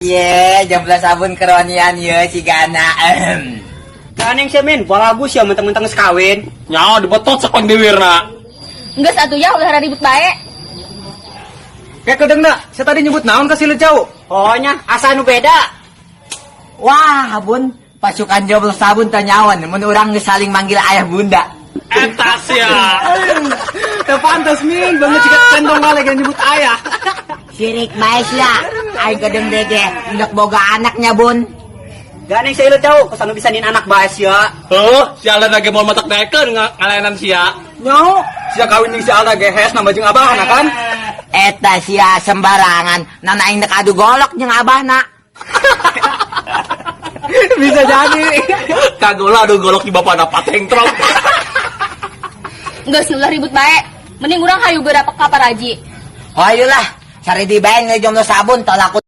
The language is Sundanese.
Ye, jomblo sabun keronian ye cigana. Ahem. Ganeng sih, Min, bagus ya mentang-mentang geus kawin. Nyawa dibetot sakon biwirna. Geus atuh ya, ulah ribut bae. Kayak kedeng nak, saya tadi nyebut naon ka si Lecau. Oh nya, asa nu beda. Wah, Bun, pasukan jomblo sabun teu nyawan mun urang geus saling manggil ayah bunda. Eta sia. Teu pantes, Min, banget jika centong kali yang nyebut ayah. Sirik bae sia. Aing gedeng dege, endek boga anaknya, Bun. Ganeng sih Lecau, kos anu bisa nin anak bae sia. Heuh, si Alda ge moal matak daekeun ngalaenan sia. Nyaho, sia kawin jeung si Alda ge hes nambah jeung abahna kan? Eta sia sembarangan, nana aing dek adu golok jeung abahna. Bisa jadi. Kagola adu golok di bapana pateng trok. Geus ulah ribut bae. Mending urang hayu geura ka paraji. Oh ayolah, cari di bae nge jomblo sabun tolak.